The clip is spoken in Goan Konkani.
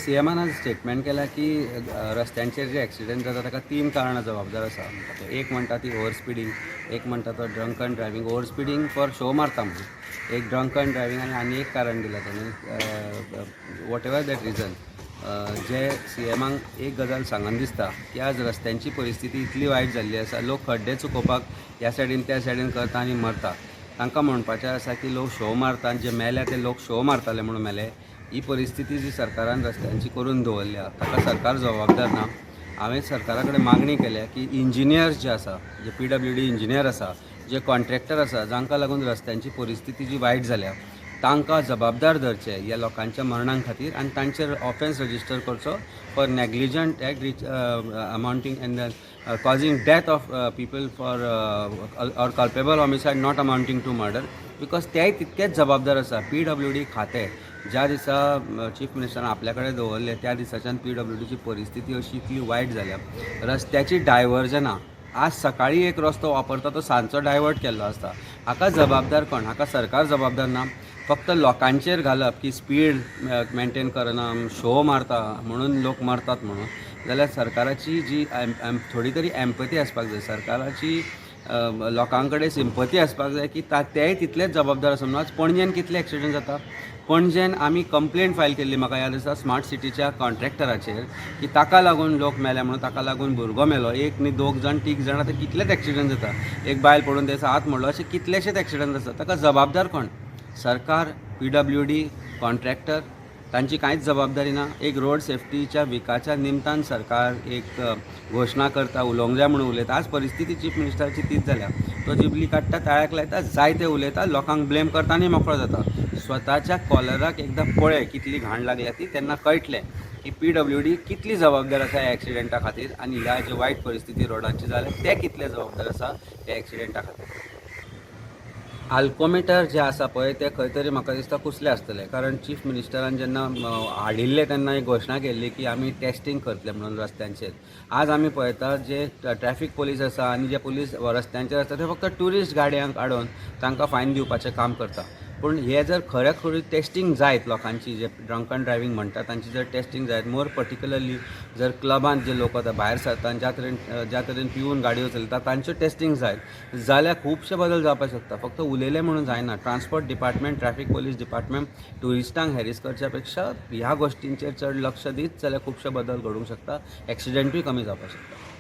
सीएमान आज स्टेटमेंट केलां की रस्त्यांचेर जे एक्सिडंट जाता ताका तीन कारणां जबाबदार आसा म्हणटा ते. एक म्हणटा ती ओवर स्पिडींग, एक म्हणटा तो drunken driving. Over speeding for show मारता म्हणून, एक ड्रंकन ड्रायव्हींग आनी आनी एक कारण दिलां ताणें. What ever that reason, J C एमाक एक गजाल सांगन दिसता की आज रस्त्यांची परिस्थिती इतली वायट जाल्ली आसा, लोक खड्डे चुकोवपाक ह्या सायडीन त्या सायडीन करता आनी मरता. तांकां म्हणपाचें आसा की लोक शो मारता आनी जे मेल्या ते लोक शो मारताले म्हणून मेले. ही परिस्थिती जी सरकारान रस्त्यांची करून दवरल्या ताका सरकार जबाबदार ना. हांवें सरकारा कडेन मागणी केल्या की इंजिनियर्स जे आसा, जे पीडब्ल्यूडी इंजिनियर आसा, जे कॉन्ट्रॅक्टर आसा, जांकां लागून रस्त्यांची परिस्थिती जी वायट जाल्या, तांकां जबाबदार धरचे ह्या लोकांच्या मरणां खातीर आनी तांचेर ऑफेन्स रजिस्टर करचो for negligent act which amounting and causing death of people for or culpable homicide not amounting to murder, because तेय तितकेच जबाबदार आसा. पीडब्ल्यूडी खातें ज्या दिसा चीफ मिनिस्टरान आपल्या कडेन दवरलें, त्या दिसाच्यान पीडब्ल्यूडीची परिस्थिती अशी इतली वायट जाल्या. रस्त्याची डायवर्जनां, आज सकाळी एक रस्तो वापरता तो सांजचो डायवर्ट केल्लो आसता. हाका जबाबदार कोण? हाका सरकार जबाबदार ना. फक्त लोकांचेर घालप की स्पीड मेंटेन करना, शो मारता म्हणून लोक मरतात म्हणून जाल्यार सरकाराची जी थोडी तरी एम्पथी आसपाक जाय, सरकाराची लोकां कडेन सिंपती आसपाक जाय की तेय तितलेच जबाबदार आसा म्हणून. आज पणजेन कितले एक्सिडंट जाता? पणजेन आमी कंप्लेन फायल केल्ली, म्हाका याद आसा, स्मार्ट सिटीच्या कॉन्ट्रॅक्टराचेर की ताका लागून लोक मेल्या म्हणून, ताका लागून भुरगो मेलो. एक न्ही, दोग जाण, तीग जाण, आतां कितलेच एक्सिडंट जाता. एक बायल पडून तेचो हात मोडलो, अशे कितलेशेच एक्सिडंट आसा. ताका जबाबदार कोण? सरकार, पीडब्ल्यूडी, कॉन्ट्रॅक्टर, तांची कांयच जबाबदारी ना. एक रोड सेफ्टीच्या विकाच्या निमतान सरकार एक घोशणा करता, उलोवंक जाय म्हणून उलयता. आज परिस्थिती चीफ मिनिस्टराची तीच जाल्या. तो जिबली काडटा, ताळ्याक लायता, जाय ते उलयता, लोकांक ब्लेम करता आनी मोकळो जाता. स्वताच्या कॉलराक एकदां पळय कितली घाण लागल्या ती, तेन्ना कळटलें की पीडब्ल्यूडी कितली जबाबदार आसा ह्या एक्सिडेंटा खातीर आनी ह्या जे वायट परिस्थिती रोडांची जाल्या ते कितले जबाबदार आसा ह्या एक्सिडेंटा खातीर. आल्कोमिटर जे आसा पळय, ते खंय तरी म्हाका दिसता कुसले आसतले, कारण चीफ मिनिस्टरान जेन्ना हाडिल्ले तेन्ना एक घोशणा केल्ली की आमी टेस्टींग करतले म्हणून रस्त्यांचेर. आज आमी पळयतात, जे ट्रॅफीक पोलीस आसा आनी जे पोलीस रस्त्यांचेर आसता ते फक्त ट्युरिस्ट गाडयांक आडोवन तांकां फायन दिवपाचें काम करता. पूण हे जर खरें खरी टेस्टींग जायत, लोकांची जे ड्रंकन ड्रायव्हींग म्हणटा तांची जर टेस्टींग जायत, मोर पर्टिक्युलरली जर क्लबांत जे लोक आतां भायर सरता आनी ज्या तरेन पिवन गाडयो चलयता तांच्यो टेस्टींग जायत जाल्यार खुबशे बदल जावपाक शकता. फक्त उलयलें म्हणून जायना. Transport department, traffic police department ट्युरिस्टांक हॅरीस करच्या पेक्षा ह्या गोश्टींचेर चड लक्ष दीत जाल्यार खुबशे बदल घडूंक शकता, एक्सिडंटूय कमी जावपाक शकता.